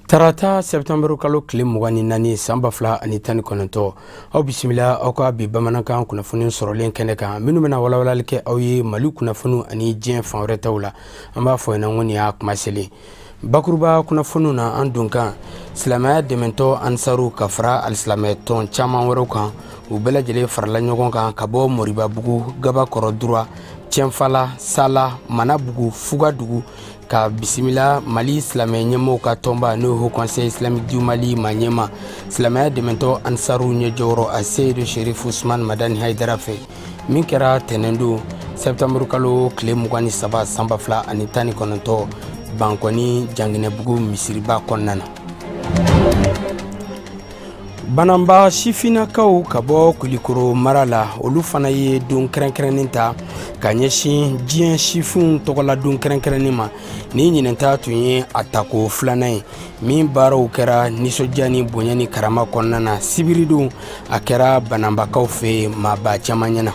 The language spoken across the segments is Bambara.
Tarata septembre kalo tile 24 san 2019 aw bisimila aw ka bi bamanankan kunnafoni sɔrɔlen kɛnɛ kan minnu bɛna walawalali kɛ aw ye Mali kunnafoniw ani diɲɛ fan wɛrɛ taw la. An b'a fɔ ɲɛna ko nin y'a kuma selen. Bakuruba kunnafoniw na an don kan silamɛya dɛmɛtɔ ansaru ka fara alisilamɛ tɔn caman wɛrɛw kan, u bɛɛ lajɛlen farala ɲɔgɔn kan ka bɔ Moribabugu, Gabakɔrɔ Dura, Cɛnfala, Sala, Manabugu, Fugadugu ka bisimila Mali silamɛ ɲɛmɔgɔw ka tɔnba n'o ye Haut Conseil Islamique du Mali ma ɲɛma silamɛya dɛmɛtɔ ansaru ɲɛjɔyɔrɔ a Seyidu Sherif Usman Madani Hayidara fɛ, min kɛra tɛnɛndon septembre kalo tile 23 san 2019 Bankɔni Janginɛbugu misiriba kɔnɔna na. Bananba sifinnakaw ka bɔ Kulikoro mara la, olu fana ye don kɛrɛnkɛrɛnnen ta ka ɲɛsin diɲɛ sifinw tɔgɔla don kɛrɛnkɛrɛnnen ma. Ni ɲinɛta tun ye a tako filanan ye min baaraw kɛra nisɔndiya ni bonya ni karama kɔnɔna na. Sibiridon a kɛra Bananbakaw fɛ maaba caman ɲɛna.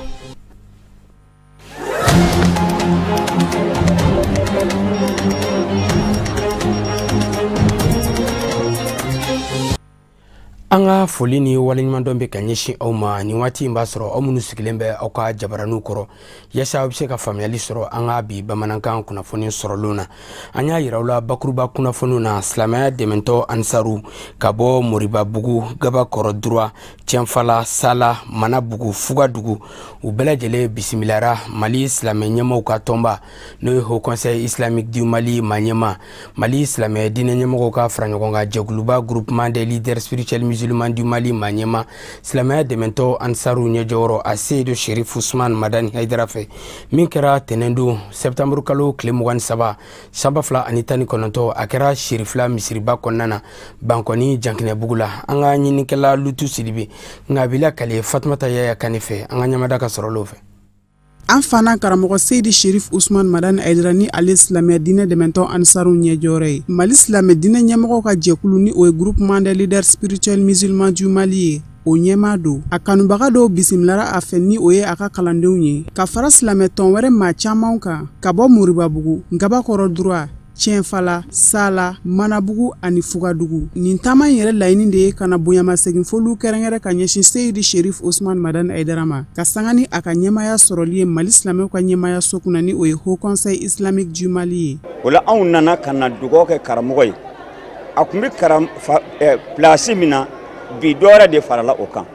An ka foli ni waleɲumandɔn bɛ ka ɲɛsin aw ma nin waati in b'a sɔrɔ aw minnu sigilen bɛ aw ka jabaraninw kɔrɔ yaasa aw bɛ se ka faamuyali sɔrɔ an ka bi bamanankan kunnafoni sɔrɔlenw na. An y'a yira aw la bakuruba kunnafoniw na silamɛya dɛmɛtɔ ansaru ka bɔ Moribabugu, Gabakɔrɔ Dura, Cɛnfala, Sala, Manabugu, Fugadugu, u bɛɛ lajɛlen bisimilara Mali silamɛ ɲɛmɔgɔw ka tɔnba n'o ye Haut Conseil Islamique du Mali ma ɲɛma, Mali silamɛ diinɛ ɲɛmɔgɔw ka fara ɲɔgɔn kan jɛkuluba Groupement des leaders spirituels musulmans du Mali ma ɲɛma silamɛya dɛmɛtɔ ansaru ɲɛjɔyɔrɔ a Seyidu Sherif Usman Madani Hayidara fɛ, min kɛra tɛnɛndon septembre kalo tile 23 san 2019 a kɛra Sherifila misiriba kɔnɔna na Bankɔni Jankinɛbugu la. An ka ɲininikɛla Lutu Sidibe nka a b'i lakale Fatumata Yaya Kane fɛ, an ka ɲamada ka sɔrɔ l'o fɛ. An fana karamɔgɔ Seyidi Sherif Usman Madani Hayidara ni ale silamɛ diinɛ dɛmɛtɔ ansaru ɲɛjɔyɔrɔ ye Mali silamɛ diinɛ ɲɛmɔgɔw ka jɛkulu ni o ye Groupement des leaders spirituels musulmans du Mali ye, o ɲɛmaa don. A kanubaga dɔw bisimilara a fɛ ni o ye a ka kalandenw ye ka fara silamɛ tɔn wɛrɛ maa caman kan ka bɔ Moribabugu, Gabakɔrɔ Dura, Cɛnfala, Sala, Manabugu ani Fugadugu. Nin taama in yɛrɛ laɲini de ye ka na bonyamasegin-foliw kɛrɛnkɛrɛn ka ɲɛsin Seyidi Sherif Usman Madani Hayidara ma, ka sanga ni a ka ɲɛmaaya sɔrɔli ye Mali silamɛw ka ɲɛmaaya so kunna ni o ye Haut Conseil Islamique du Mali ye. O la anw nana ka na dugawu kɛ karamɔgɔ ye. A tun bɛ pilasi min na bi, dɔ wɛrɛ de farala o kan.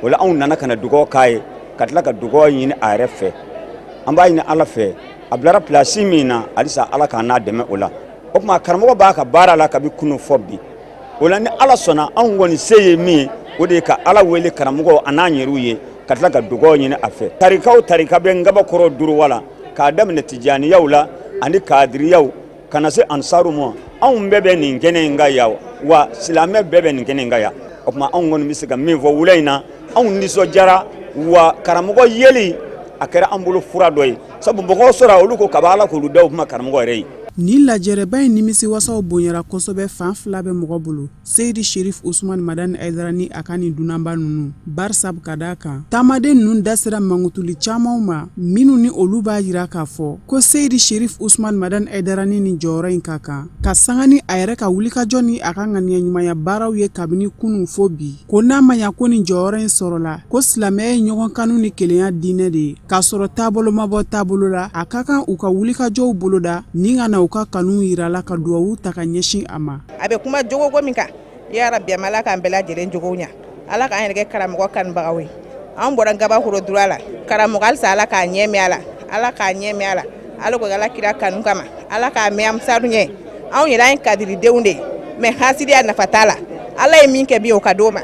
O la anw nana ka na dugawu k'a ye, ka tila ka dugawu ɲini a yɛrɛ fɛ. An b'a ɲini Ala fɛ, a bilara pilasi min na halisa Ala k'an n'a dɛmɛ o la. O tuma karamɔgɔ b'a ka baara la kabi kunun fɔ bi. O la ni Ala sɔnna, anw kɔni se ye min ye, o de ye ka Ala wele karamɔgɔ a n'a yɛrɛw ye, ka tila ka dugawu ɲini a fɛ. Tarikaw tarika bɛ Gabakɔrɔ Duruwa la, k'a daminɛ Tijaniyaw la ani Kadiriyaw ka na se ansaru ma. Anw bɛɛ bɛ nin kɛnɛ in kan yan, wa silamɛ bɛɛ bɛ nin kɛnɛ in kan yan. O tuma anw kɔni bɛ se ka min fɔ wula in na, anw nisɔndiyara wa karamɔgɔ yeli a kɛra an bolo fura dɔ ye, sabu mɔgɔw sɔrɔ olu ko kaba Ala k'olu da o kuma karamɔgɔ yɛrɛ ye. Nin lajɛrɛba in nimisiwasaw bonyara kosɛbɛ fan fila bɛ mɔgɔ bolo. Seyidi Sherif Usman Madani Hayidara ni a ka nin dunanba ninnu barisabu ka d'a kan taamaden ninnu da sera mankutuli camanw ma minnu ni olu b'a yira k'a fɔ ko Seyidi Sherif Usman Madani Hayidara ni nin jɔyɔrɔ in ka kan ka sanga ni a yɛrɛ ka wulikajɔ ni a ka ŋaniya ɲumanya baaraw ye kabini kunun fo bi, ko n'a ma ɲa ko nin jɔyɔrɔ in sɔrɔla ko silamɛya ye ɲɔgɔn kanu ni kelenya diinɛ de ye, k'a sɔrɔ taabolo ma bɔ taabolo la, a ka kan u ka wulikajɔw boloda ni ka na u ka kanu yira la ka duwawu ta ka ɲɛsin a ma. A bɛ kuma jogoko min kan, ya Rabbi, Ala k'an bɛɛ lajɛlen jogow ɲa, Ala k'an yɛrɛ kɛ karamɔgɔ kanubagaw ye. Anw bɔra Gabakɔrɔ Dura la, karamɔgɔ halisa Ala k'a ɲɛ mɛn a la, Ala k'a ɲɛ mɛn a la, Ala ko Ala kira kanu kama, Ala k'a mɛn ansaru ɲɛ. Anw yɛrɛ an ye kadiridenw de ye, mɛ hasidiya nafa t'a la. Ala ye min kɛ bi o ka d'o ma,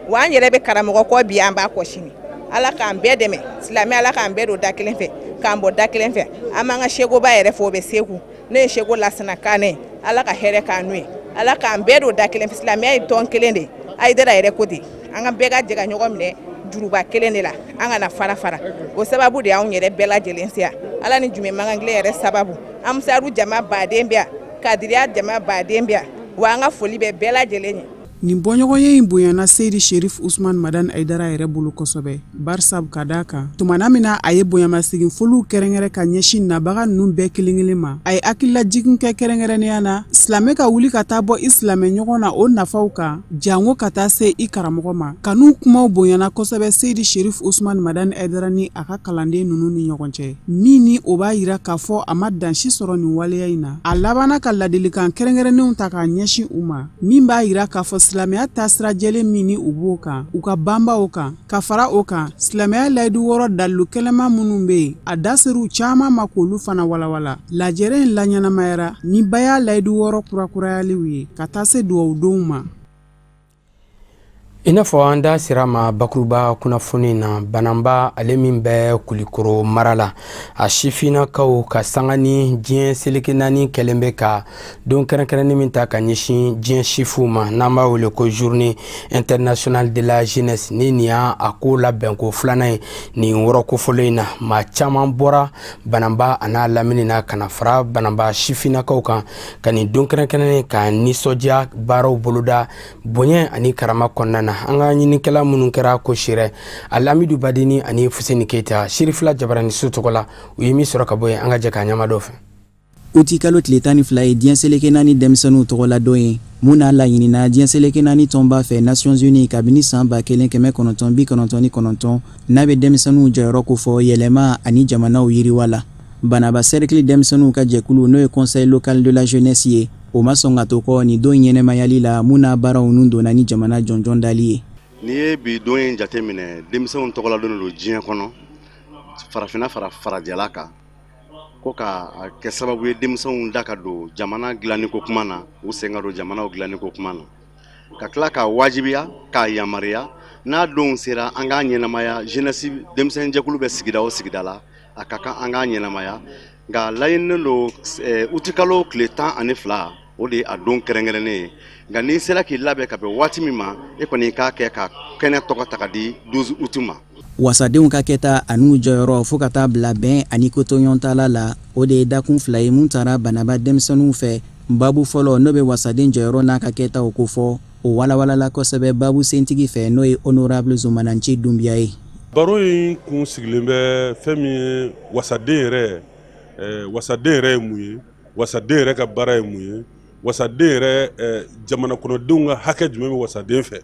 wa an yɛrɛ bɛ karamɔgɔ kɔ bi, an b'a kɔ sini. Ala k'an bɛɛ dɛmɛ, silamɛ Ala k'an bɛɛ don da kelen fɛ, k'an bɔ da kelen fɛ. An b'an ka sekoba yɛrɛ fo, o bɛ Segu, n'o ye Seko Lasana Kanɛ ye. Ala ka hɛrɛ k'an n'u ye, Ala k'an bɛɛ don da kelen fɛ. Silamɛya ye tɔn kelen de ye, Hayidara yɛrɛ ko ten, an ka bɛɛ ka jɛ ka ɲɔgɔn minɛ juruba kelen de la, an kana fara fara. O sababu de y'anw yɛrɛ bɛɛ lajɛlen se yan. Ala ni jumɛn mankan kelen yɛrɛ sababu, ansaru jama baden bɛ yan, kadiriya jama baden bɛ yan, wa an ka foli bɛ bɛɛ lajɛlen ye. Nin bɔɲɔgɔnye in bonyana Seyidi Sherif Usman Madani Ayidara yɛrɛ bolo kosɛbɛ, barisabu ka d'a kan tumana min na a ye bonyamasegin foliw kɛrɛnkɛrɛn ka ɲɛsin nabaga ninnu bɛɛ kelen kelen ma, a ye hakililajigin kɛ kɛrɛnkɛrɛnnenya na silamɛ ka wuli ka taa bɔ i silamɛ ɲɔgɔn na o nafaw kan, janko ka taa se i karamɔgɔ ma. Kanu kumaw bonyana kosɛbɛ Seyidi Sherif Usman Madani Ayidara ni a ka kalanden ninnu ni ɲɔgɔn cɛ, min ni o b'a yira k'a fɔ a ma dan si sɔrɔ nin waleya in na. A labanna ka ladilikan kɛrɛnkɛrɛnnenw ta k'a ɲɛsin u ma, min b'a yira k'a fɔ silamɛya taasira jɛlen min ni u b'o kan, u ka banba o kan. Ka fara o kan, silamɛya layidu wɔɔrɔ dalilu kɛlɛma minnu bɛ yen, a da ser'u caman ma k'olu fana walawala. Lajɛrɛ in laɲɛnamayara ni baya layidu wɔɔrɔ kurakurayaliw ye ka taa se dugawudonw ma. I n'a fɔ an da sera ma bakuruba kunnafoni na, Bananba ale min bɛ Kulikoro mara la, a sifinnakaw ka sanga ni diɲɛ seleke naani kɛlen bɛ ka don kɛrɛnkɛrɛnnen min ta ka ɲɛsin diɲɛ sifuw ma, n'an b'a wele ko journée internationale de la jeunesse, ni nin y'a a ko labɛnko filanan ye nin wɔɔrɔ kofɔlen in na. Maa caman bɔra Bananba a n'a lamini na ka na fara Bananba sifinnakaw kan ka nin don kɛrɛnkɛrɛnnen ka nisɔndiya baaraw boloda bonya ani karama kɔnɔna na. An ka ɲininkɛla minnu kɛra ko sirɛ Alamidu Badini ani Fuseni Keyita Sirifila Jabarani so tɔgɔ la, u ye min sɔrɔ ka bɔ yen, an ka jɛ k'a ɲɛmadɔ fɛ. Uti kalo tile 12 ye diɲɛ seleke naani denmisɛnninw tɔgɔla don ye, mun n'a laɲinina diɲɛ seleke naani tɔnba fɛ Nations Unies kabini san 1999, n'a bɛ denmisɛnninw jɔyɔrɔ kofɔ yɛlɛma ani jamanaw yiriwa la. Banaba cercle denmisɛnninw ka jɛkulu, n'o ye conseil local de la jeunesse ye, o ma sɔn ka to kɔ nin don ɲɛnɛmayali la, mun n'a baaraw nun donna ni jamana jɔnjɔn dali ye. N'i ye bi don in jateminɛ, denmisɛnw tɔgɔladon don diɲɛ kɔnɔ, farafinna fara farajɛla kan, ko ka kɛ sababu ye denmisɛnw da ka don jamana dilanni ko kuma na, u sen ka don jamanaw dilanni ko kuma na, ka tila k'a wajibiya k'a yamaruya n'a don sera an k'a ɲɛnamaya. Jeunesse denmisɛnjɛkulu bɛ sigida o sigida la, a ka kan an k'a ɲɛnamaya. Nka laɲininen don utikalo tile 12, o de ye a don kɛrɛnkɛrɛnnen ye. Nka n'i sera k'i labɛn ka bɛn waati min ma, e kɔni k'a kɛ ka kɛnɛ tɔgɔ ta ka di 12 août ma. Wasadenw ka kɛta an'u jɔyɔrɔ fo ka taa bila bɛn ani kotoɲɔgɔntala la, o de ye dakun fila ye mun taara Banaba denmisɛnninw fɛ. Babu fɔlɔ, n'o bɛ wasaden jɔyɔrɔ n'a ka kɛtaw kofɔ, o walawalala kosɛbɛ babu sentigi fɛ, n'o ye honorable Zomananci Dunbiya ye. Baro in kun sigilen bɛ fɛn min ye, wasaden yɛrɛ, wasaden yɛrɛ ye mun ye, wasaden yɛrɛ ka baara ye mun ye, wasaden yɛrɛ, jamana kɔnɔdenw ka hakɛ jumɛn bɛ wasaden fɛ.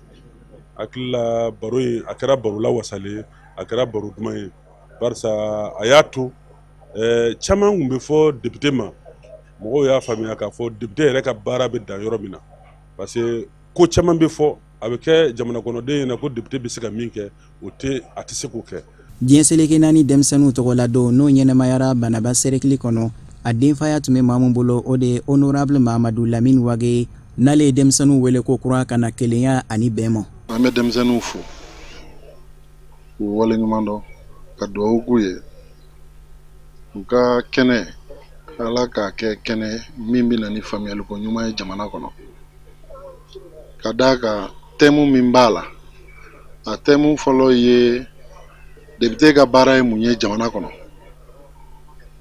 Hakili la, baro in a kɛra baro lawasalen, a kɛra baro duman ye, barisa a y'a to caman tun bɛ fɔ député ma, mɔgɔw y'a faamuya k'a fɔ député yɛrɛ ka baara bɛ dan yɔrɔ min na, parce que ko caman bɛ fɔ, a bɛ kɛ jamana kɔnɔden ɲɛna ko député bɛ se ka min kɛ, o tɛ, a tɛ se k'o kɛ. Diɲɛ seleke naani denmisɛnninw tɔgɔla don, n'o ɲɛnɛmayara Banaba cercle kɔnɔ, a denfaya tun bɛ maa min bolo, o de ye honorable Mahamadu Lamine Wage ye, n'ale ye denmisɛnninw wele ko kura ka na kelenya ani bɛn ma. An bɛ denmisɛnninw fo k'u waleɲuman dɔn, ka dugawu k'u ye, u ka kɛnɛ, Ala k'a kɛ kɛnɛ min bɛ na ni faamuyaliko ɲuman ye jamana kɔnɔ, ka d'a kan thème min b'a la, a thème fɔlɔ ye député ka baara ye mun ye jamana kɔnɔ,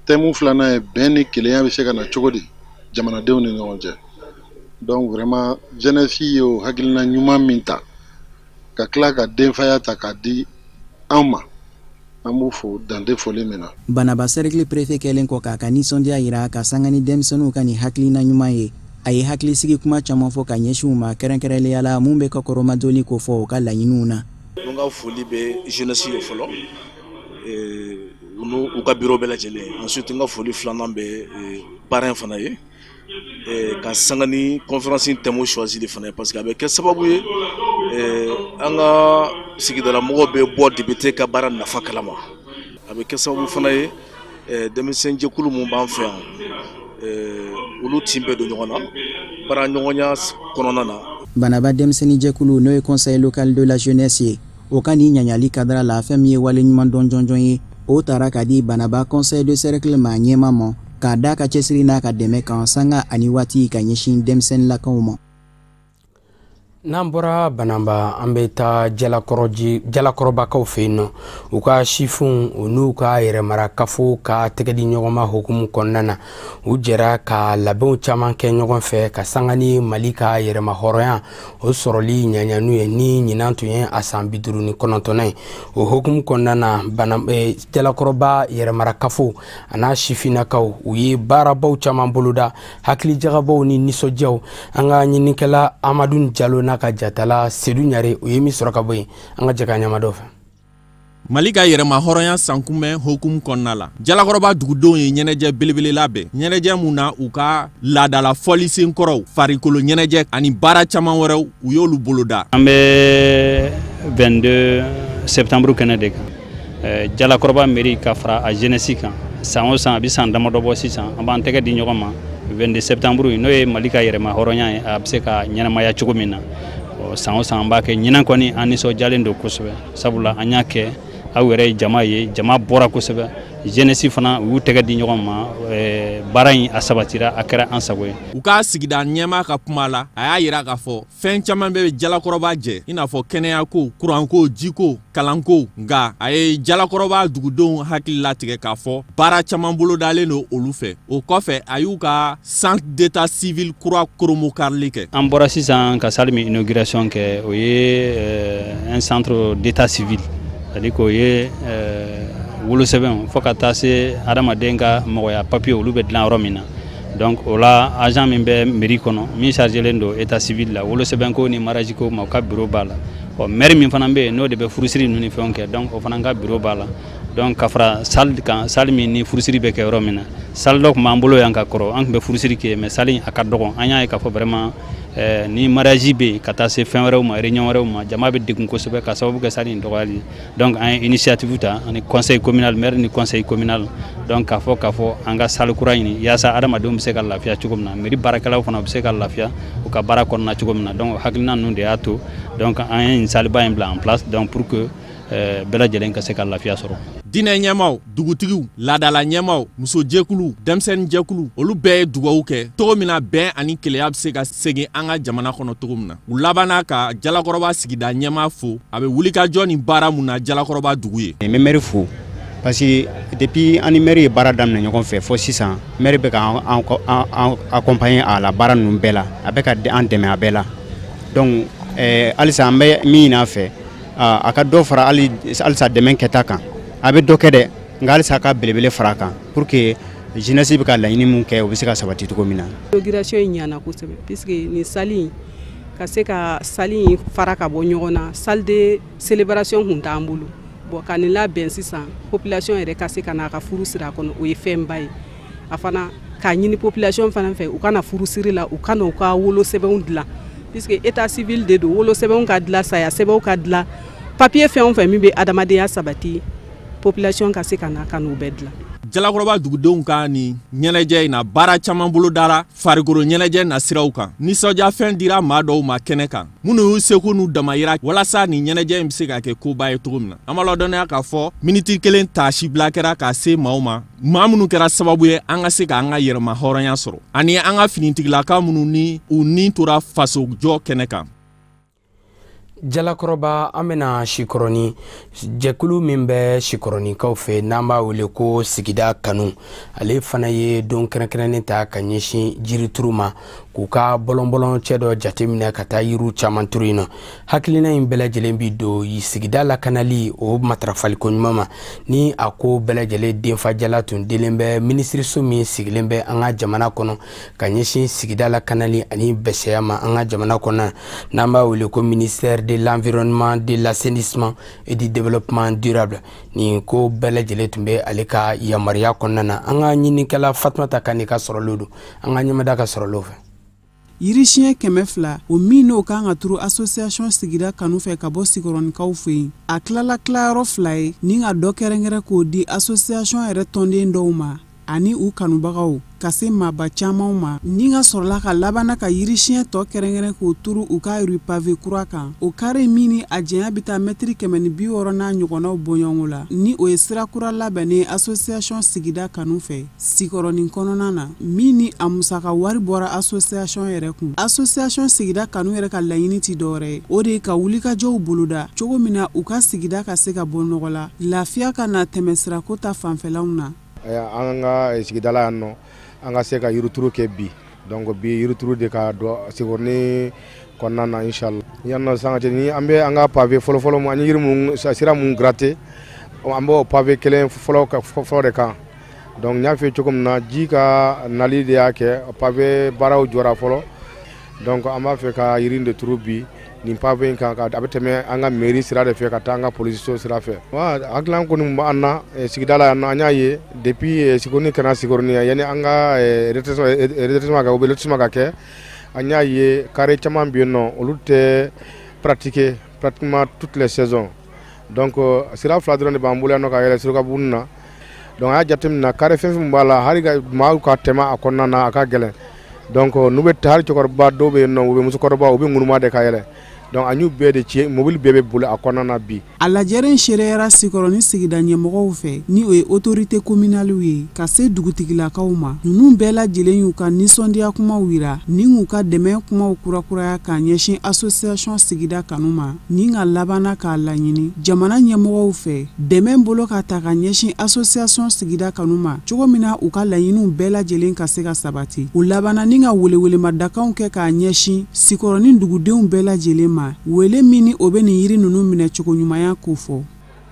thème filanan ye bɛn ni kelenya bɛ se ka na cogo di jamanadenw ni ɲɔgɔn cɛ. Donc vraiment, jeunesse ye o hakilina ɲuman min ta ka tila ka denfaya ta k'a di anw ma, an b'u fo dante foli min na. Banaba cercle préfet kɛlen kɔ k'a ka nisɔndiya yira ka sanga ni denmisɛnninw ka nin hakilina ɲuman ye, a ye hakilisigi kuma caman fɔ ka ɲɛsin u ma, kɛrɛnkɛrɛnnenya la mun bɛ kɔkɔrɔmadonni ko fɔ u ka laɲiniw na. N ka foli bɛ jeunesse ye fɔlɔ, u n'u ka bureau bɛɛ lajɛlen. Ensuite, n ka foli filanan bɛ parrain fana ye, ka sanga ni conférence in thème choisi de fana ye, parce que a bɛ kɛ sababu ye an ka sigidala mɔgɔw bɛ bɔ député ka baara nafa kalama. A bɛ kɛ sababu fana ye, denmisɛn jɛkulu mun b'an fɛ yan, olu tin bɛ don ɲɔgɔn na baara ɲɔgɔnya kɔnɔna na. Banaba denmisɛnnin jɛkulu, n'o ye conseil local de la jeunesse ye, o ka nin ɲaɲali kadara la, fɛn min ye waleɲuman dɔn jɔnjɔn ye, o tara ka di Banaba conseil de cercle ma ɲɛma ma, k'a da ka cɛsiri n'a ka dɛmɛ kan sanga ani waati ka ɲɛsin denmisɛnninlakaw ma. N'an bɔra Bananba, an bɛ taa Jalakɔrɔbakaw fɛ yen nɔ. U ka sifinw, u n'u ka yɛrɛmarakafo ka tɛgɛ di ɲɔgɔn ma hukumu kɔnɔna na, u jɛra ka labɛnw caman kɛ ɲɔgɔn fɛ ka sanga ni Mali ka yɛrɛma hɔrɔnya o sɔrɔli ɲaɲanu ye, ni ɲinan tun ye a san 59nan ye. O hukumu kɔnɔna na, bana Jalakɔrɔba yɛrɛmarakafo a n'a sifinnakaw, u ye baarabaw caman boloda, hakilijagabɔw ni nisɔndiyaw. An ka ɲininikɛla Amadu Jalo n'a ka jatala Sedu Ɲare, o ye min sɔrɔ ka bɔ yen, an ka jɛ ka ɲamadɔ fɛ. Mali ka yɛrɛma hɔrɔnya sankunbɛn hokumu kɔnɔna la, Jalakɔrɔba dugudenw ye ɲɛnajɛ belebele labɛn, ɲɛnajɛ mun na u ka laadala fɔlisen kɔrɔw, farikolo ɲɛnajɛ ani baara caman wɛrɛw, u y'olu boloda. An bɛ 22 septembre kɛnɛ de kan, Jalakɔrɔba mairie ka fara a jeunesse kan. San o san, a bɛ san damadɔ bɔ sisan, an b'an tɛgɛ di ɲɔgɔn ma 22 septembre, n'o ye Mali ka yɛrɛma hɔrɔnya ye, a bɛ se ka ɲɛnamaya cogo min na. San o san an b'a kɛ. Ɲinan kɔni, an nisɔndiyalen don kosɛbɛ, sabula an y'a kɛ, aw yɛrɛ ye jama ye, jama bɔra kosɛbɛ. Jeunesse fana, u y'u tɛgɛ di ɲɔgɔn ma, baara in a sabatira, a kɛra an sago ye. U ka sigida ɲɛmaa ka kuma la, a y'a yira k'a fɔ fɛn caman bɛ Jalakɔrɔba jɛ, i n'a fɔ kɛnɛyako, kuranko, jiko, kalanko. Nka a ye Jalakɔrɔba dugudenw hakili latigɛ k'a fɔ baara caman bolodalen don olu fɛ. O kɔfɛ, a y'u ka centre d'état civil kura koromokarili kɛ. An bɔra sisan ka salle min inauguration kɛ, o ye un centre d'état civil, c'est à dire k'o ye wolosɛbɛnw fo ka taa se adamaden ka mɔgɔya papiye, olu bɛ dilan yɔrɔ min na. Donc o la, agent min bɛ mairie kɔnɔ, min chargelen don état civil la, wolosɛbɛnko ni mariage ko ma, o ka bureau b'a la. Ɔ, maire min fana bɛ yen, n'o de bɛ furusiri ninnu ni fɛnw kɛ, donc o fana ka bureau b'a la. Donc ka fara salle kan, salle min ni furusiri bɛ kɛ yɔrɔ min na. Salle dɔ tun b'an bolo yan ka kɔrɔ, an tun bɛ furusiri kɛ, mais salle in a ka dɔgɔn. An y'a ye k'a fɔ vraiment ni mariage bɛ yen, ka taa se fɛn wɛrɛw ma, réunion wɛrɛw ma, jama bɛ degun kosɛbɛ ka sababu kɛ salle in dɔgɔyali. Donc an ye initiative ta ani conseil communal, maire ni conseil communal, donc k'a fɔ an ka salle kura ɲini, yaasa adamadenw bɛ se ka lafiya cogo min na, mairie baarakɛlaw fana bɛ se ka lafiya u ka baara kɔnɔna cogo min na. Donc hakilina ninnu de y'a to donc an ye nin salle ba in bila en place, donc pour que bɛɛ lajɛlen ka se ka lafiya sɔrɔ. Diinɛ ɲɛmaw, dugutigiw, laadala ɲɛmaw, musojɛkulu, denmisɛnninjɛkulu, olu bɛɛ ye dugawu kɛ cogo min na bɛn ani keleya bɛ se ka segin an ka jamana kɔnɔ cogo min na. U labanna ka Jalakɔrɔba sigida ɲɛmaa fo, a bɛ wulikajɔ ni baara mun na Jalakɔrɔba dugu ye. N bɛ maire fo parce que depuis an ni maire ye baara daminɛ ɲɔgɔn fɛ fo sisan, maire bɛ ka an accompagner a la baara ninnu bɛɛ la, a bɛ ka an dɛmɛ a bɛɛ la. Donc halisa an bɛ min ɲini a fɛ, a ka dɔ fara halisa dɛmɛ kɛta kan. A bɛ dɔ kɛ dɛ, nka halisa a ka belebele fara a kan pour que jeunesse bɛ ka laɲini mun kɛ, o bɛ se ka sabati cogo min na. Inauguration in ɲɛna kosɛbɛ, puisque nin salle in ka se ka salle in fara ka bɔ ɲɔgɔn na, salle de célébration kun t'an bolo. Bon, ka nin labɛn sisan, population yɛrɛ ka se ka n'a ka furu siri a kɔnɔ, o ye fɛnba ye. A fana k'a ɲini population fana fɛ, u ka na furusiri la, u ka na u ka wolosɛbɛnw dilan, puisque état civil de don, wolosɛbɛnw ka dilan, saya sɛbɛnw ka dilan, papier fɛn o fɛn min bɛ adamadenya sabati, population ka se ka na ka n'u bɛɛ dilan. Jalakɔrɔba dugudenw ka nin ɲɛnajɛ in na, baara caman bolodara farikolo ɲɛnajɛ nasiraw kan. Nisɔndiyafɛn dira maa dɔw ma kɛnɛ kan, minnu y'u seko n'u damayira walasa nin ɲɛnajɛ in bɛ se ka kɛ koba ye cogo min na. An b'a ladɔnniya k'a fɔ miniti kelen taasibila kɛra k'a se maaw ma, maa minnu kɛra sababu ye an ka se k'an ka yɛrɛma hɔrɔnya sɔrɔ, ani an ka finitigilaka minnu ni u ni tora fasojɔ kɛnɛ kan. Jalakɔrɔba, an bɛna Sikɔrɔni. Jɛkulu min bɛ Sikɔrɔnikaw fɛ, n'an b'a wele ko Sigida Kanu, ale fana ye don kɛrɛnkɛrɛnnen ta ka ɲɛsin jirituru ma, k'u ka bɔlɔnbɔlɔn cɛ dɔ jateminɛ ka taa yiriw caman turu yen nɔ. Hakilina in bɛɛ lajɛlen bi don sigida lakanali o matarafaliko ɲuman ma. Ni a ko bɛɛ lajɛlen denfajala tun dilen bɛ minisiriso min sigilen bɛ an ka jamana kɔnɔ ka ɲɛsin sigida lakanali ani bɛsɛya ma an ka jamana kɔnɔ, n'an b'a wele ko ministère de l'Environnement, de l'Assainissement et du Développement durable, nin ko bɛɛ lajɛlen tun bɛ ale ka yamaruya kɔnɔna na. An ka ɲininikɛla Fatumata Kane ka sɔrɔlo don, an ka ɲɛmada ka sɔrɔlo fɛ. Yiri siɲɛ 200, o min n'o kan ka turu association Sigida Kanu fɛ ka bɔ Sikɔrɔnikaw fɛ yen, a tilala tilayɔrɔ fila ye, ni ka dɔ kɛrɛnkɛrɛn k'o di association yɛrɛ tɔnden dɔw ma. Ani u kanubagaw ka se maaba camanw ma, ni ka sɔrɔla ka labanna ka yirisiyɛn tɔ kɛrɛnkɛrɛn k'o turu u ka rue pavé kura kan. O kare min ni a janya bɛ taa mɛtiri 160 n'a ɲɔgɔnnaw bɔɲɔgɔnko la, ni o ye sira kura labɛnnen association Sigida Kanu fɛ Sikɔrɔnin kɔnɔna na, min ni a musaka wari bɔra association yɛrɛ kun. Association Sigida Kanu yɛrɛ ka laɲini tɛ dɔwɛrɛ ye, o de ye ka wulikajɔw boloda cogo min na u ka sigida ka se ka bɔ nɔgɔ la, lafiya ka na tɛmɛsirako ta fanfɛlaw na. An ka sigida la yan nɔ, an ka se ka yirituru kɛ bi. Donc bi yirituru de ka dɔn Sikɔrɔni kɔnɔna na, inshallah. Yan nɔ sisan ni an bɛ an ka pavé fɔlɔfɔlɔ mun, an ye yiri mun, sira mun gratter, an b'o pavé kelen fɔlɔ fɔlɔ de kan. Donc n y'a f'i ye cogo min na, ji ka nali de y'a kɛ pavé baaraw jɔra fɔlɔ. Donc an b'a fɛ ka yiri de turu bi nin pavé in kan, a bɛ tɛmɛ an ka mairie sira de fɛ ka taa an ka polisiso sira fɛ. Wa hakilina kɔni b'an na sigida la yan nɔ, an y'a ye depuis Sikɔrɔni kɛra Sikɔrɔni ye, yanni an ka redressement ka ou bien lotissement ka kɛ, an y'a ye carré caman bɛ yen nɔ, olu tɛ pratiquer pratiquement toutes les saisons. Donc sira fila dɔrɔn de b'an bolo yan nɔ ka yɛlɛ Surakabugu na. Donc an y'a jateminɛ carré fɛn fɛn b'a la, hali ka maaw ka tɛmɛ a kɔnɔna na, a ka gɛlɛn. Donc n'u bɛ taa, hali cɛkɔrɔba dɔw bɛ yen nɔ, u bɛ musokɔrɔba, u bɛ ŋunuma de ka yɛlɛ. Donc an y'u bɛɛ de ci, mobili bɛɛ bɛ boli a kɔnɔna na bi. A lajɛrɛ in seereyara Sikɔrɔni sigida ɲɛmɔgɔw fɛ, ni o ye autorité communale ye, ka se dugutigilakaw ma. Ninnu bɛɛ lajɛlen y'u ka nisɔndiya kumaw yira ni k'u ka dɛmɛ kumaw kurakuraya k'a ɲɛsin association Sigida Kanu ma, ni ka labanna k'a laɲini jamana ɲɛmɔgɔw fɛ dɛmɛ bolo ka ta ka ɲɛsin association Sigida Kanu ma, cogo min na u ka laɲiniw bɛɛ lajɛlen ka se ka sabati. U labanna ni ka welewelemadakanw kɛ k'a ɲɛsin Sikɔrɔni dugudenw bɛɛ lajɛlen ma, wele min ni o bɛ nin yiri ninnu minɛ cogo ɲumanya ko fɔ.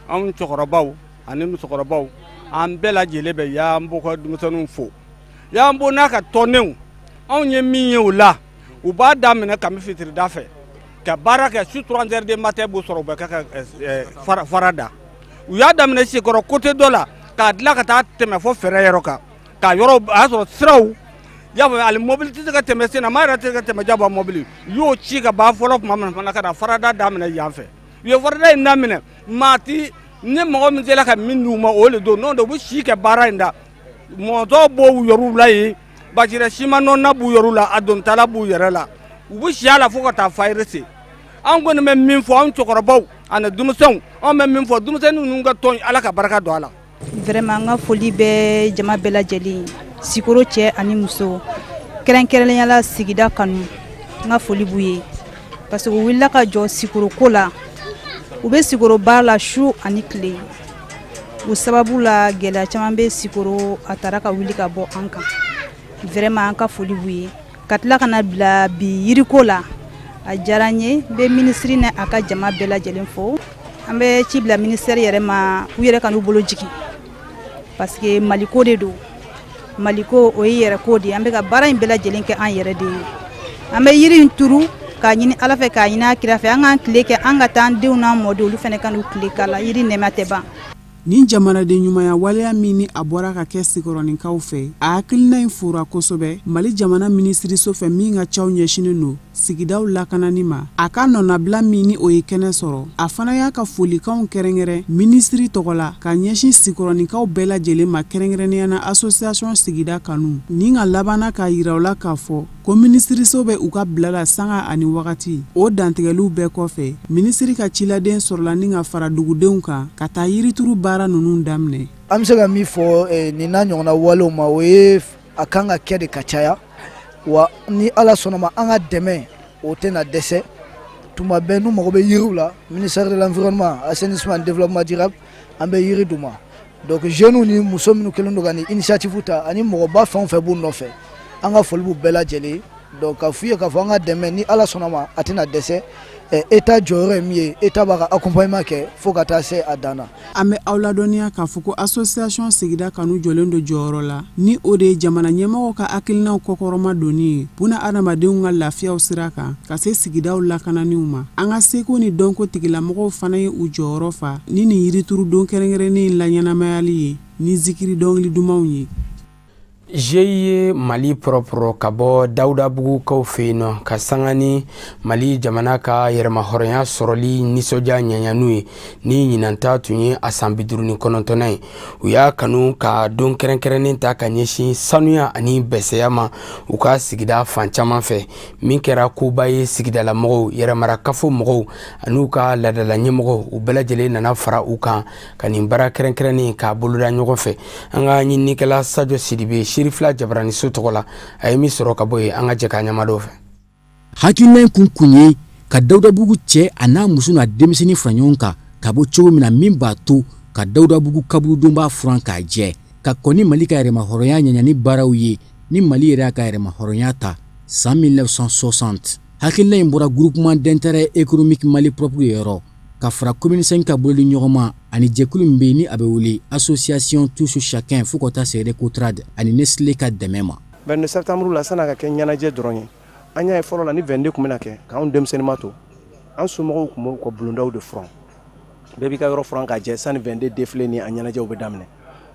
Anw cɛkɔrɔbaw ani musokɔrɔbaw, an bɛɛ lajɛlen bɛ Yanbo ka denmisɛnninw fo. Yanbo n'a ka tɔndenw, anw ye min ye o la, u b'a daminɛ kami fitirida fɛ ka baara kɛ su 3 heures du matin b'u sɔrɔ, u bɛ kɛ ka fara da. U y'a daminɛ Sikɔrɔ côté dɔ la k'a dilan ka taa tɛmɛ fo fɛrɛ yɔrɔ kan, k'a yɔrɔ a y'a sɔrɔ siraw y'a fɔ hali mobili tɛ se ka tɛmɛ sen na, maa yɛrɛ tɛ se ka tɛmɛ jaba mobili. U y'o ci ka ban fɔlɔ tuma min fana, ka na farada daminɛ yan fɛ. U ye farada in daminɛ, maa ti ni mɔgɔ min sera ka min d'u ma o de don, n'o tɛ u bɛ si kɛ baara in da. Mɔzɔn b'o yɔrɔw la yen, Bajirɛ siman nɔnna b'u yɔrɔw la, a dontala b'u yɛrɛ la, u bɛ si a la fo ka taa fayiri se. An kɔni bɛ min fɔ, anw cɛkɔrɔbaw ani denmisɛnw, anw bɛ min fɔ denmisɛnnin ninnu ka tɔn, Ala ka barika don a la. Vraiment, n ka foli bɛ jama bɛɛ lajɛlen, Sikoro cɛ ani muso, kɛrɛnkɛrɛnnenya la Sigida Kanu, n ka foli b'u ye parce que u wulila ka jɔ Sikoro ko la. U bɛ Sikoro baara la su ani tile. O sababu la, gɛlɛya caman bɛ Sikoro, a taara ka wuli ka bɔ an kan. Vraiment, an ka foli b'u ye. Ka tila ka na bila bi yiriko la, a diyara n ye. N bɛ minisiri ni a ka jama bɛɛ lajɛlen fo. An bɛ ci bila ministère yɛrɛ ma, u yɛrɛ ka n'u bolo jigin, parce que Maliko de don. Maliko, o ye yɛrɛ ko de ye. An bɛ ka baara in bɛɛ lajɛlen kɛ an yɛrɛ de ye. An bɛ yiri in turu k'a ɲini Ala fɛ, k'a ɲini a kira fɛ, an k'an tile kɛ, an ka taa an denw n'an mɔdenw, olu fana ka n'u tile k'a la. Yiri nɛɛma tɛ ban. Nin jamanaden ɲumanya waleya min ni a bɔra ka kɛ Sikɔrɔninkaw fɛ, a hakilina in fora kosɛbɛ Mali jamana minisiriso fɛ, min ka caw ɲɛsinen don sigidaw lakanani ma. A ka nɔnabila min ni o ye kɛnɛ sɔrɔ, a fana y'a ka folikanw kɛrɛnkɛrɛn minisiri tɔgɔ la ka ɲɛsin Sikɔrɔninkaw bɛɛ lajɛlen ma, kɛrɛnkɛrɛnnenya na association Sigida Kanu, ni ka labanna k'a yira u la k'a fɔ ko minisiriso bɛ u ka bila la sanga ani wagati. O dantigɛliw bɛɛ kɔfɛ, minisiri ka ciladen sɔrɔla ni ka fara dugudenw kan ka taa yirituru baara ninnu daminɛ. An bɛ se ka min fɔ nin n'a ɲɔgɔnna walew ma, o ye a kan ka kɛ de ka caya. Wa ni Ala sɔnna ma, an ka dɛmɛ o tɛna dɛsɛ. Tuma bɛɛ n'u mago bɛ yiriw la, ministère de l'Environnement, Assainissement et Développement durable, an bɛ yiri d'u ma. Donc jeunes ni muso minnu kɛlen don ka nin initiative ta, ani mɔgɔba fɛn o fɛn b'u nɔfɛ, an ka foli b'u bɛɛ lajɛlen. Donc ka f'u ye k'a fɔ an ka dɛmɛ, ni Ala sɔnna ma, a tɛna dɛsɛ. État jɔyɔrɔ ye min ye, État b'a ka accompagnement kɛ fo ka taa se a dan na. An bɛ aw ladɔnniya k'a fɔ ko association Sigida Kanu jɔlen don jɔyɔrɔ la, ni o de ye jamana ɲɛmɔgɔw ka hakilinaw kɔkɔrɔma donni ye buna adamadenw ka lafiyaw sira kan, ka se sigidaw lakananiw ma. An ka seko ni dɔnko tigilamɔgɔw fana ye u jɔyɔrɔ fa ni nin yirituru don kɛrɛnkɛrɛnnen in laɲɛnamayali ye ni zikiri dɔnkili dumanw ye. GIE Mali propre ka bɔ Dawudabugukaw fɛ yen nɔ ka sanga ni Mali jamana ka yɛrɛmahɔrɔnya sɔrɔli nisɔndiya ɲɛɲanu ye ni ɲinanta tun ye a san 59nan ye. U y'a kanu ka don kɛrɛnkɛrɛnnen ta ka ɲɛsin sanuya ani bɛsɛya ma u ka sigida fan caman fɛ, min kɛra koba ye sigidalamɔgɔw, yɛrɛmarakafo mɔgɔw an'u ka laadala ɲɛmɔgɔw, u bɛɛ lajɛlen nana fara u kan ka nin baara kɛrɛnkɛrɛnnen k'a boloda ɲɔgɔn fɛ. An ka ɲininikɛla Sadio Sidibe Sirifila Jabaraniso tɔgɔ la, a ye min sɔrɔ ka bɔ yen, an ka jɛ k'a ɲamadɔw fɛ. Hakilina in kun ye ka Dawudabugu cɛ a n'a muso n'a denmisɛnnin fara ɲɔgɔn kan ka bɔ cogo min na, min b'a to ka Dawudabugu kaburudonba furan k'a jɛ, ka kɔn ni Mali ka yɛrɛmahɔrɔnya ɲaɲani baaraw ye ni Mali yɛrɛ y'a ka yɛrɛmahɔrɔnya ta san 1960. Hakilina in bɔra groupement d'intérêt économique Mali propre yɔrɔ ka fara commune 5 ka bololi ɲɔgɔn ma ani jɛkulu min bɛ yen ni a bɛ wele association tous chacun fo ka taa se Recotrade ani Nestlé ka dɛmɛ ma. 22 septembre la, san'a ka kɛ ɲɛnajɛ dɔrɔn ye, an y'a ye fɔlɔ la ni 22 tun bɛna kɛ k'anw denmisɛnninma to, an somɔgɔw tun b'u ka bulondaw de furan, bɛɛ b'i ka yɔrɔ furan k'a jɛ sani 22 défilé ni a ɲɛnajɛw bɛ daminɛ.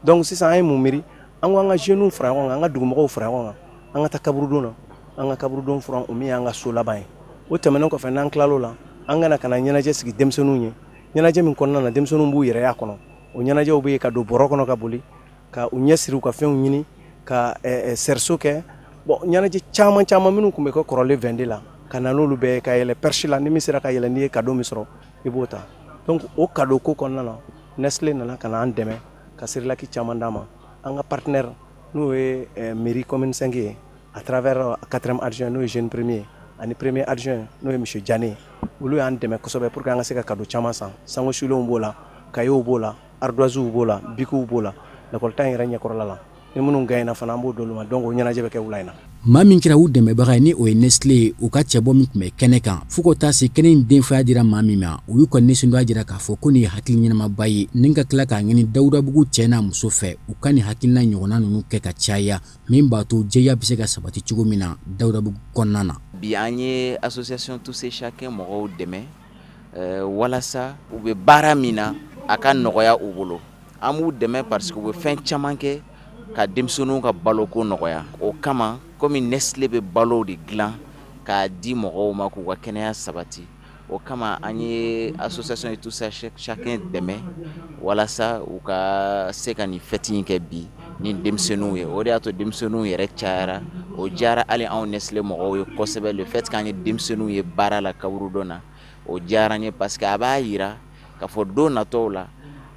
Donc sisan an ye mun miiri, an ko an ka jeunes fara ɲɔgɔn kan, an ka dugumɔgɔw fara ɲɔgɔn kan, an ka taa kaburudon na, an ka kaburudon furan, o min y'an ka so laban ye. O tɛmɛnen kɔfɛ, n'an tilal'o la, an ka na ɲɛnajɛ sigi denmisɛnninw ye, ɲɛnajɛ min kɔnɔna na denmisɛnninw b'u yɛrɛya kɔnɔ. O ɲɛnajɛw bɛ yen ka don bɔrɔ kɔnɔ ka boli, ka u ɲɛ siri u ka fɛnw ɲini, ka sɛriso kɛ. Bon, ɲɛnajɛ caman caman minnu tun bɛ kɛ kɔrɔlen 22 la, ka na n'olu bɛɛ ye, ka yɛlɛ perche la, ni min sera ka yɛlɛ, n'i ye cadeau min sɔrɔ i b'o ta. Donc o cadeau ko kɔnɔna na, Nestlé nana ka na an dɛmɛ ka Cérélac caman d'an ma. An ka partenaire n'o ye mairie commune 5 ye, à travers 4e adjoint n'o ye jeune premier ani premier adjoint n'o ye monsieur Diané, olu y'an dɛmɛ kosɛbɛ pour que an ka se ka cadeau caman san. Sango sulenw b'o la, cahiers b'o la, ardoises b'o la, bics b'o la, l'école ta in yɛrɛ ɲɛkɔrɔla la, ni minnu gagnera fana an b'o d'olu ma. Donc o ɲɛnajɛ bɛ kɛ wula in na. Maa min kɛra u dɛmɛbaga ye ni o ye Nestlé ye, u ka cɛbɔ min tun bɛ kɛnɛ kan fo ka taa se kɛnɛ in denfaya dira maa min ma, u y'u ka nisɔndiya jira k'a fɔ ko nin ye hakili ɲɛnamaba ye, ni ka tila k'a ɲini Dawudabugu cɛ n'a muso fɛ u ka nin hakilina ɲɔgɔnna ninnu kɛ ka caya, min b'a to jɛya bɛ se ka sabati cogo min na Dawudabugu kɔnɔna na. Bi an ye association tous et chacun mɔgɔw dɛmɛ walasa u bɛ baara min na a ka nɔgɔya u bolo. An b'u dɛmɛ parce que u bɛ fɛn caman kɛ ka denmisɛnninw ka baloko nɔgɔya. O kama, komi Nestlé bɛ balow de dilan k'a di mɔgɔw ma k'u ka kɛnɛya sabati, o kama an ye association ye tous chacun dɛmɛ walasa u ka se ka nin fête in kɛ bi ni denmisɛnninw ye. O de y'a to denmisɛnninw yɛrɛ cayara, o diyara hali anw Nestlé mɔgɔw ye kosɛbɛ. Le fait k'an ye denmisɛnninw ye baara la kaburudon na, o diyara n ye parce que a b'a yira k'a fɔ don natɔw la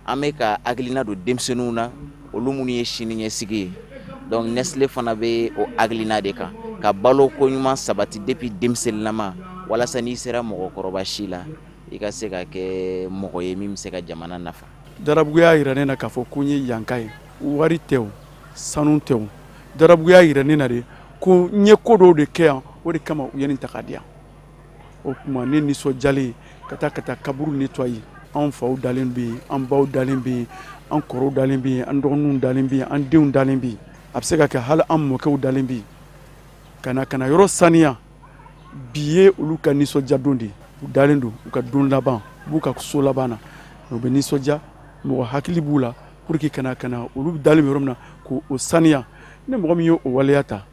an bɛ ka hakilina don denmisɛnninw na, olu minnu ye sini ɲɛsigi ye. Donc Nestlé fana bɛ o hakilina de kan ka balo ko ɲuman sabati depuis denmisɛnninlama, walasa n'i sera mɔgɔkɔrɔba si la i ka se ka kɛ mɔgɔ ye min bɛ se ka jamana nafa. Darabugu y'a yira ne na k'a fɔ ko n ye yanka ye, wari tɛ o, sanu tɛ o. Darabugu y'a yira ne na de ko n ye ko dɔw de kɛ yan, o de kama u ye nin ta k'a di yan. O tuma ne nisɔndiyalen ka taa kaburu nettoyer. Anw faw dalen bɛ yen, an baw dalen bɛ yen, an kɔrɔw dalen bɛ yen, an dɔgɔninw dalen bɛ yen, an denw dalen bɛ yen, a bɛ se ka kɛ hali an mɔkɛw dalen bɛ yen. Ka na yɔrɔ saniya bi ye olu ka nisɔndiya don de ye. U dalen don u ka don laban, u b'u ka so laban na, u bɛ nisɔndiya, mɔgɔ hakili b'u la pour que ka na olu dalen bɛ yɔrɔ min na k'o saniya. Ni mɔgɔ min ye o waleya ta,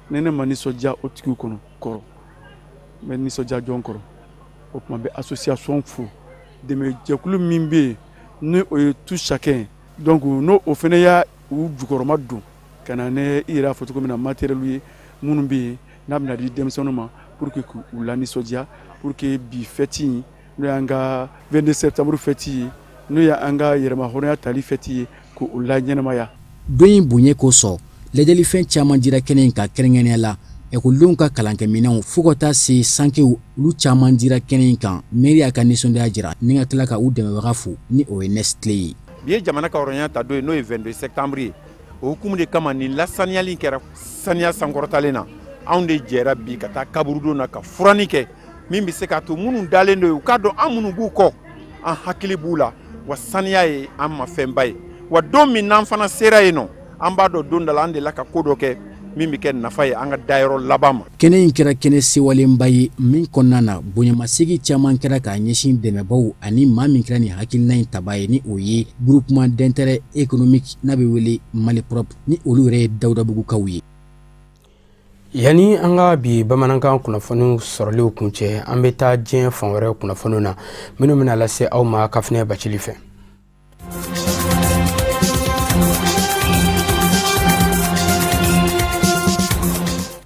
ni ne ma nisɔndiya o tigiw kɔnɔ kɔrɔ, n bɛ nisɔndiya jɔn kɔrɔ. O tuma n bɛ association fo, dɛmɛjɛkulu min bɛ yen ni o ye tout chacun, donc n'o o fana y'a u jukɔrɔma don ka na ne i yɛrɛ y'a fɔ cogo min na, matériel ye minnu bɛ yen n'a bɛna di denmisɛnninw ma pour que k'u lanisɔndiya, pour que bi fête in n'o y'an ka 22 septembre fête ye, n'o y'an ka yɛrɛmahɔrɔnya tali fête ye, k'o laɲɛnamaya. Don in bonya kosɔn, lajɛlifɛn caman dira kɛnɛ in kan, kɛrɛnkɛrɛnnenya la ekɔlidenw ka kalankɛminɛnw fo ka taa se sankew, olu caman dira kɛnɛ in kan. Mairie y'a ka nisɔndiya jira ni ka tila ka u dɛmɛbaga fo ni o ye Nestlé ye. Bi ye jamana ka hɔrɔnya ta don ye, n'o ye 22 septembre ye. O hukumu de kama nin lasaniyali kɛra saniya sankɔrɔtalen na. Anw de jɛra bi ka taa kaburudon na ka furanni kɛ min bɛ se k'a to minnu dalen don u k'a dɔn an minnu b'u kɔ, an hakili b'u la, wa saniya ye an ma fɛnba ye. Wa don min n'an fana sera yen nɔ, an b'a dɔn don dɔ la an delila ka ko dɔ kɛ min bɛ kɛ nafa ye an ka dayɔrɔ laban ma. Kɛnɛ in kɛra kɛnɛ sewalenba ye min kɔnɔna na bonyamasegin caman kɛra k'a ɲɛsin dɛmɛbaw ani maa min kɛra nin hakilina in taba ye, ni o ye groupement d'intérêt économique n'a bɛ wele Mali propre, ni olu yɛrɛ ye Dawudabugukaw ye. Yanni an ka bi bamanankan kunnafoniw sɔrɔliw kuncɛ, an bɛ taa diɲɛ fan wɛrɛ kunnafoniw na minnu bɛna lase aw ma Kafinɛ Bacili fɛ.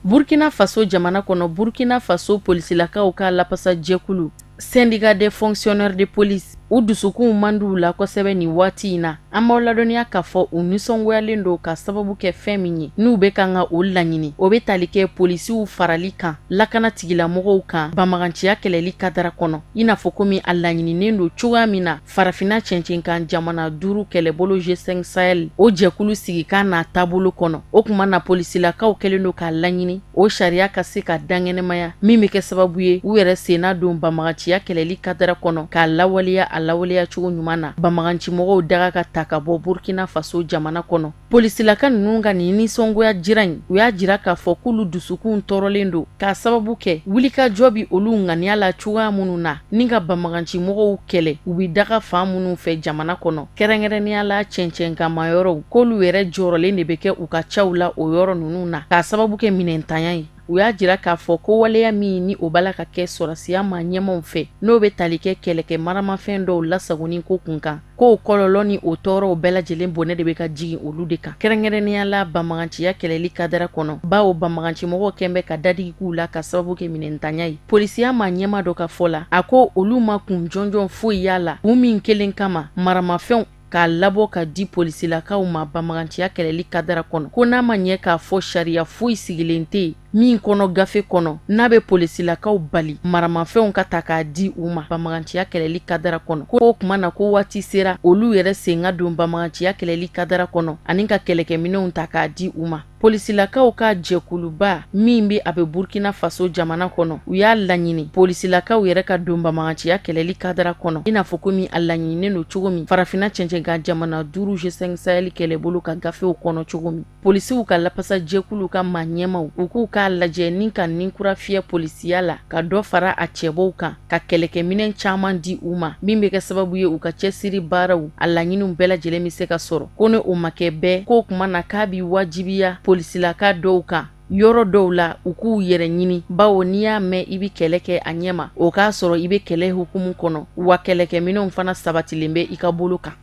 Burkina Faso jamana kɔnɔ, Burkina Faso polisilakaw ka lapasa jɛkulu syndicat des fonctionnaires de police u dusukunw man d'u la kosɛbɛ nin waati in na. An b'aw ladɔnniya k'a fɔ u nisɔngoyalen don ka sababu kɛ fɛn min ye n'u bɛ kan ka o laɲini, o bɛ tali kɛ polisiw farali kan lakana tigilamɔgɔw kan banbaganciya kɛlɛli kadara kɔnɔ, i n'a fɔ komi a laɲininen don cogoya min na farafinna cɛncɛnkan jamana 5 kɛlɛbolo G5 Sahel o jɛkulu sigikan n'a taabolo kɔnɔ. O kuma na polisilakaw kɛlen don k'a laɲini o sariya ka se ka dankɛnɛmaya min bɛ kɛ sababu ye u yɛrɛ senna don banbaganciya kɛlɛli kadara kɔnɔ k'a lawaleya a lawaleya cogo ɲuman na, banbagancimɔgɔw daga ka ta ka bɔ Burkina Faso jamana kɔnɔ. Polisilaka ninnu ka nin nisɔngoya jira in, u y'a jira k'a fɔ k'olu dusukun tɔɔrɔlen don k'a sababu kɛ wulikajɔ bi olu ŋaniya la cogoya minnu na ni ka banbagancimɔgɔw kɛlɛ u bi daga fan minnu fɛ jamana kɔnɔ, kɛrɛnkɛrɛnnenya la cɛncɛnkanmayɔrɔw, k'olu yɛrɛ jɔrɔlen de bɛ kɛ u ka caw la o yɔrɔ ninnu na k'a sababu kɛ minɛntanya ye. U y'a jira k'a fɔ ko waleya min ni o b'a la ka kɛ sɔrɔsiya maa ɲɛmaw fɛ n'o bɛ tali kɛ kɛlɛkɛ maramafɛn dɔw lasagoni ko kun kan, k'o kɔlɔlɔ ni o tɔɔrɔw bɛɛ lajɛlen bɔnɛ de bɛ ka jigin olu de kan, kɛrɛnkɛrɛnnenya la banbaganciya kɛlɛli kadara kɔnɔ, bawo banbagancimɔgɔw kɛn bɛ ka dadigi k'u la ka sababu kɛ minɛntanya ye. Polisiya maa ɲɛma dɔ ka fɔ la, a ko olu ma kun jɔnjɔn foyi y'a la kun min kelen kama maramafɛnw k'a labɔ ka di polisilakaw ma banbaganciya kɛlɛli kadara kɔnɔ, ko n'a ma ɲɛ k'a fɔ sariya foyi sigilen tɛ yen min kɔnɔ gafe kɔnɔ n'a bɛ polisilakaw bali maramafɛnw ka ta k'a di u ma banbaganciya kɛlɛli kadara kɔnɔ, ko o kuma na ko waati sera olu yɛrɛ sen ka don banbaganciya kɛlɛli kadara kɔnɔ ani ka kɛlɛkɛminɛnw ta k'a di u ma. Polisilakaw ka jɛkuluba min bɛ a bɛ Burkina Faso jamana kɔnɔ, u y'a laɲini polisilakaw yɛrɛ ka don banbaganciya kɛlɛli kadara kɔnɔ, i n'a fɔ komi a laɲininen don cogo min farafinna cɛncɛnkan jamana 5 G5 Sahel kɛlɛbolo ka gafew kɔnɔ cogo min. Polisiw ka lapasa jɛkulu ka maa ɲɛmaw u k'u k'a lajɛ ni ka nin kura fiyɛ polisiya la ka dɔ fara a cɛbɔw kan ka kɛlɛkɛminɛn caman di u ma min bɛ kɛ sababu ye u ka cɛsiri baaraw a laɲiniw bɛɛ lajɛlen bɛ se ka sɔrɔ, ko ni o ma kɛ bɛɛ k'o kuma na k'a bi wajibiya polisilaka dɔw kan yɔrɔ dɔw la u k'u yɛrɛ ɲini, bawo n'i y'a mɛn i bɛ kɛlɛ kɛ a ɲɛma o k'a sɔrɔ i bɛ kɛlɛ hukumu kɔnɔ, wa kɛlɛkɛminɛnw fana sabatilen bɛ i ka bolo kan.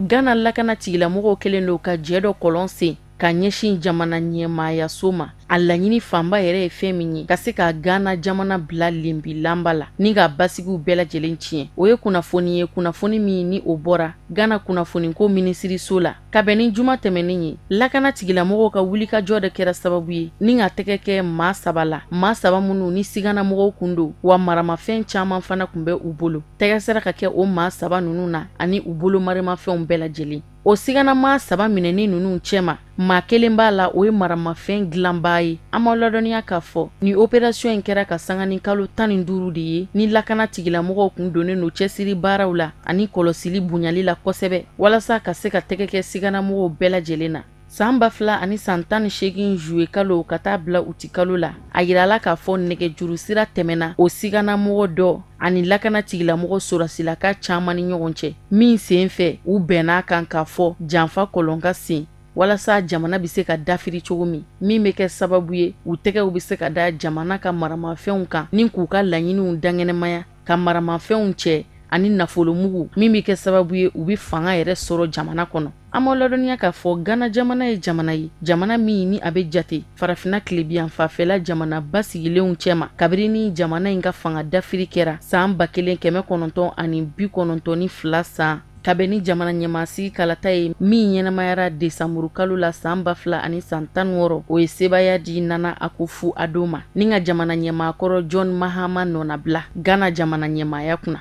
Ghana lakana tigilamɔgɔw kɛlen don ka jɛ dɔ kɔlɔn sen ka ɲɛsin jamana ɲɛmaayaso ma. A laɲini fanba yɛrɛ ye fɛn min ye ka se ka Ghana jamana bila lenbilanba la ni ka basigiw bɛɛ lajɛlen tiɲɛ. O ye kunnafoni ye, kunnafoni min ni o bɔra Ghana kunnafoniko minisiriso la ka bɛn ni juma tɛmɛnen ye. Lakana tigilamɔgɔw ka wulikajɔ de kɛra sababu ye ni ka tɛgɛ kɛ maa 3 la, maa 3 minnu ni siganamɔgɔw kun don, wa maramafɛn caman fana kun bɛ u bolo. Tɛgɛ sera ka kɛ o maa 3 ninnu na ani u bolo maramafɛnw bɛɛ lajɛlen. O siganamaa 3 minɛni ninnu cɛma, maa kelen b'a la o ye maramafɛn dilanbaa ye. An b'aw ladɔnniya k'a fɔ ni opération in kɛra ka sanga ni kalo 15 de ye ni lakana tigilamɔgɔw kun donnen don cɛsiri baaraw la ani kɔlɔsili bonyali la kosɛbɛ walasa ka se ka tɛgɛ kɛ siganamɔgɔw bɛɛ lajɛlen na. San 2018 juillet kalo ka taa bila uti kalo la, a yirala k'a fɔ nɛgɛjuru sira tɛmɛna o siganamɔgɔ dɔ ani lakana tigilamɔgɔ sɔrɔsilaka caman ni ɲɔgɔn cɛ, min sen fɛ u bɛnna kan k'a fɔ janfa kɔlɔn ka sen walasa jamana bɛ se ka dafiri cogo min, min bɛ kɛ sababu ye u tɛgɛw bɛ se ka da jamana ka maramafɛnw kan ni k'u ka laɲiniw dankɛnɛmaya ka maramafɛnw cɛ ani nafolomugu min bɛ kɛ sababu ye u bɛ fanga yɛrɛ sɔrɔ jamana kɔnɔ. An b'aw ladɔnniya k'a fɔ Ghana jamana ye jamana ye, jamana min ni a bɛ jate farafinna tilebiyan fanfɛla jamana basigilenw cɛma kabiri ni jamana in ka fanga dafiri kɛra san 1992 san ka bɛn ni jamana ɲɛmaasigi kalata ye min ɲɛnamayara desanburu kalo la san 2016. O ye sebaaya di Nana Akufo-Addo ma ni ka jamana ɲɛmaakɔrɔ John Mahama nɔnabila Ghana jamana ɲɛmaaya kunna.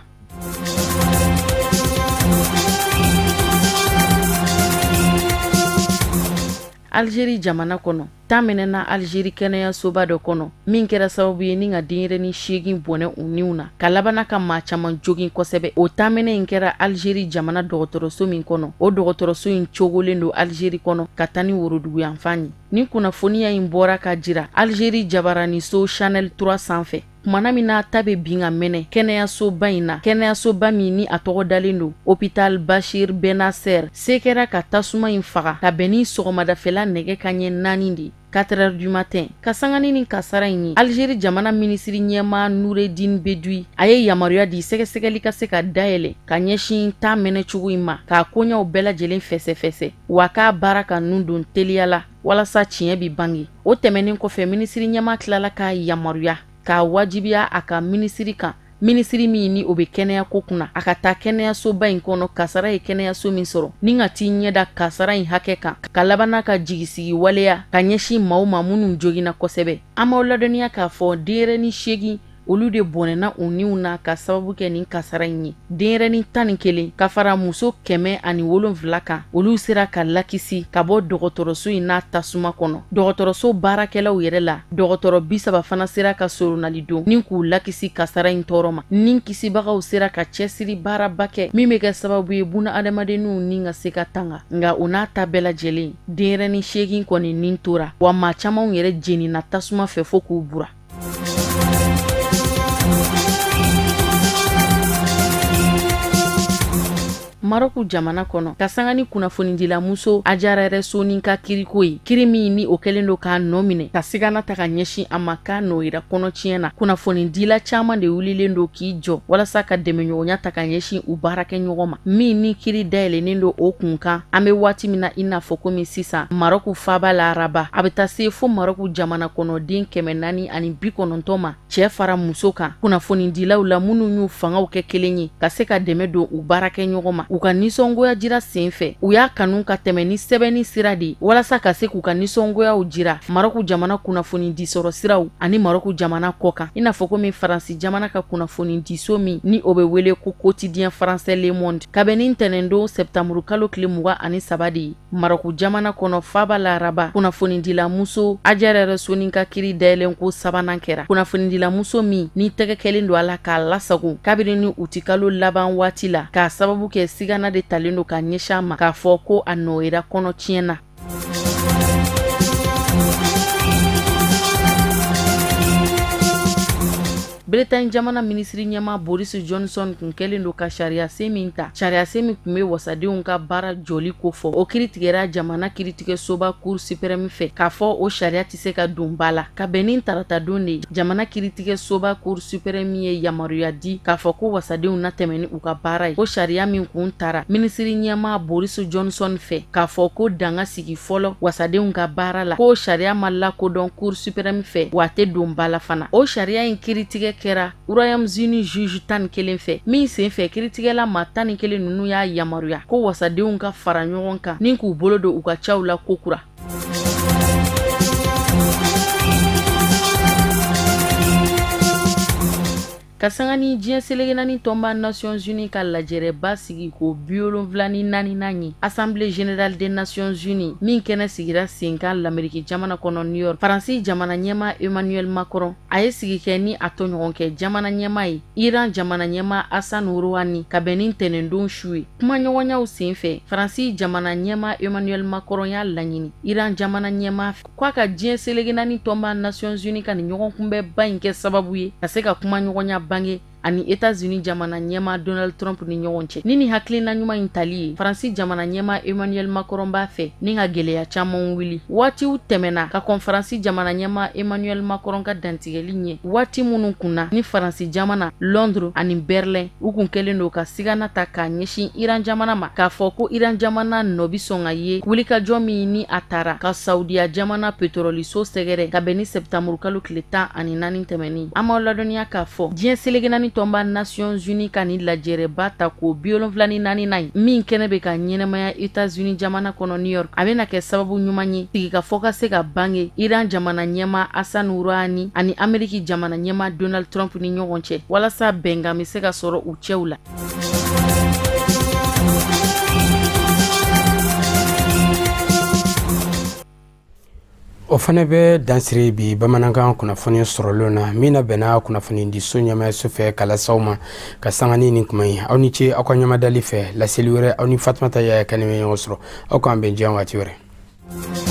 Algérie jamana kɔnɔ, ta mɛnɛna Algérie kɛnɛyasoba dɔ kɔnɔ min kɛra sababu ye ni ka denyɛrɛnin 8 bɔnɛ u niw na, ka labana ka maa caman jogin kosɛbɛ. O taamɛnɛ in kɛra Algérie jamana dɔgɔtɔrɔso min kɔnɔ, o dɔgɔtɔrɔso in cogolen don Algérie kɔnɔ ka taa ni woroduguyanfan ye. Ni kunnafoniya in bɔra ka jira Algérie jabaraniso Channel 3 sanfɛ, kumana min n'a ta bɛ bin ka mɛnɛ kɛnɛyasoba in na, kɛnɛyasoba min ni a tɔgɔ dalen don Hôpital Bachir Benasser, se kɛra ka tasuma in faga ka bɛn ni sɔgɔmadafɛla nɛgɛ kanɲɛ 4 de ye, 4 heures du matin. Ka sangani ni kasara in ye, Algérie jamana minisiri ɲɛmaa Noureddine Bedoui a ye yamaruya di sɛgɛsɛgɛli ka se ka dayɛlɛ ka ɲɛsin ta mɛnɛcogo in ma, k'a koɲɛw bɛɛ lajɛlen fɛsɛfɛsɛ, wa k'a baara ka nun don teliya la walasa tiɲɛ bi bange. O tɛmɛnen kɔfɛ, minisiri ɲɛmaa tilala k'a yamaruya k'a wajibiya a ka minisiri kan, minisiri min ni o bɛ kɛnɛyako kunna, a ka taa kɛnɛyasoba in kɔnɔ kasara ye kɛnɛyaso min sɔrɔ, ni ka t'i ɲɛda kasara in hakɛ kan, ka labana ka jigisigi waleya ka ɲɛsin maaw ma minnu joginna kosɛbɛ. An b'aw ladɔnniya k'a fɔ denyɛrɛnin 8 olu de bɔnɛna u niw na ka sababu kɛ nin kasara in ye. Denyɛrɛnin 11 ka fara muso 107 kan, olu sera ka lakisi ka bɔ dɔgɔtɔrɔso in n'a tasuma kɔnɔ. Dɔgɔtɔrɔso baarakɛlaw yɛrɛ la, dɔgɔtɔrɔ 30 fana sera ka soronali don ni k'u lakisi kasara in tɔɔrɔ ma. Ni kisibagaw sera ka cɛsiri baaraba kɛ min bɛ kɛ sababu ye buna adamadenninw ni ka se ka tanga. Nka o n'a ta bɛɛ lajɛlen, denyɛrɛnin 8 kɔni nin tora, wa maa camanw yɛrɛ jenina tasuma fɛ fo k'u bura. Marɔku jamana kɔnɔ, ka sanga ni kunnafonidilamuso Ajara Yɛrɛsoni ka kiriko ye, kiri min ni o kɛlen don k'a nɔ minɛ ka sigana ta ka ɲɛsin a ma k'a nɔ yira kɔnɔtiɲɛ na. Kunnafonidila caman de wulilen don k'i jɔ walasa ka dɛmɛɲɔgɔnya ta ka ɲɛsin u baarakɛɲɔgɔn ma, min ni kiri dayɛlɛnnen don o kun kan. An bɛ waati min na i n'a fɔ komi sisan, Marɔku faaba la Araba, a bɛ taa se fo Marɔku jamana kɔnɔden 490 ma, cɛ fara muso kan, kunnafonidilaw la minnu y'u fangaw kɛ kelen ye ka se ka dɛmɛ don u baarakɛɲɔgɔn ma. U ka nisɔngoya jira sen fɛ, u y'a kanu ka tɛmɛ ni sɛbɛnni sira de ye walasa ka se k'u ka nisɔngoyaw jira Marɔku jamana kunnafonidisɔrɔ siraw ani Marɔku jamana kɔ kan, i n'a fɔ komi Faransi jamana ka kunnafonidiso min ni o bɛ wele ko Quotidien français Le Monde. Kabini ntɛnɛndon sɛptanburu kalo tile 23 de ye, Marɔku jamana kɔnɔ faaba la Araba, kunnafonidilamuso Ajara Yɛrɛsoni ka kiri dayɛlɛnko sabanan kɛra. Kunnafonidilamuso min ni tɛgɛ kɛlen don a la k'a lasago kabini ni utikalo laban waati la, k'a sababu kɛ sigana de talen don ka ɲɛsin a ma k'a fɔ ko a nɔ yera kɔnɔtiɲɛ na. Bretagne jamana minisiri ɲɛmaa Boris Johnson kun kɛlen don ka sariyasen min ta, sariyasen min tun bɛ wasadenw ka baara jɔli kofɔ, o kiri tigɛra jamana kiritigɛsoba Cour suprême fɛ k'a fɔ o sariya tɛ se ka don ba la. Ka bɛn ni taratadon de ye, jamana kiritigɛsoba Cour suprême ye yamaruya di k'a fɔ ko wasadenw na tɛmɛ ni u ka baara ye. O sariya min kun tara minisiri ɲɛmaa Boris Johnson fɛ k'a fɔ ko danga sigi fɔlɔ wasadenw ka baara la, k'o sariya ma lakodɔn Cour suprême fɛ, wa a tɛ don ba la fana. O sariya in kiritigɛ kɛra Royaume-Uni juge 11 fɛ, min senfɛ kiritigɛla maa 11 ninnu y'a yamaruya ko wasadenw ka fara ɲɔgɔn kan ni k'u bolo don u ka caw la kokura. Ka sanga ni diɲɛ seleke naani tɔnba Nations Unies ka lajɛrɛba sigi ko 74nan ye, Assemblée générale des Nations Unies min kɛnɛ sigira sen kan l'Amérique jamana kɔnɔ New York, Faransi jamana ɲɛmaa Emmanuel Macron a ye sigi kɛ ni a tɔɲɔgɔnkɛ jamana ɲɛmaa ye, Iran jamana ɲɛmaa Hassan Rouhani, ka bɛn ni ntɛnɛndon su ye. Kumaɲɔgɔnyaw sen fɛ, Faransi jamana ɲɛmaa Emmanuel Macron y'a laɲini Iran jamana ɲɛmaa fɛ k'a ka diɲɛ seleke naani tɔnba Nations Unies ka nin ɲɔgɔnkunbɛnba in kɛ sababu ye ka se ka kumaɲɔgɔnya bange ani États-Unis jamana ɲɛmaa Donald Trump ni ɲɔgɔn cɛ. Ni nin hakilina ɲuman in tali ye, Faransi jamana ɲɛmaa Emmanuel Macron b'a fɛ ni ka gɛlɛya caman wuli. Waatiw tɛmɛna ka kɔn Faransi jamana ɲɛmaa Emmanuel Macron ka dantigɛli ɲɛ, waati minnu kunna ni Faransi jamana Londres ani Berlin u kun kɛlen don ka sigana ta k'a ɲɛsin Iran jamana ma, k'a fɔ ko Iran jamana nɔ bi sɔn ka ye wulikajɔ min ni a taara ka Saudiya jamana petroliso sɛgɛrɛ ka bɛn ni sɛptanburu kalo tile 14 tɛmɛnen. An b'aw ladɔnniya k'a fɔ diɲɛ seleke naani tɔnba Nations Unies ka nin lajɛrɛba ta ko 74nan ye, min kɛnɛ bɛ ka ɲɛnɛmaya États-Unis jamana kɔnɔ New York, a bɛna kɛ sababu ɲuman ye sigikafɔ ka se ka bange Iran jamana ɲɛmaa Hassan Rouhani ani Amérique jamana ɲɛmaa Donald Trump ni ɲɔgɔn cɛ, walasa bɛnkan bɛ se ka sɔrɔ u cɛw la. O fana bɛ dansiri bi bamanankan kunnafoni sɔrɔlenw na min na bɛnna kunnafonidiso ɲɛmaayaso fɛ ka lase aw ma ka sanga ni nin kuma ye. Aw ni ce aw ka ɲɛmadali fɛ. Laseli wɛrɛ, aw ni Fatumata Yaya Kane bɛ ɲɔgɔn sɔrɔ. Aw k'an bɛn diɲɛ waati wɛrɛ.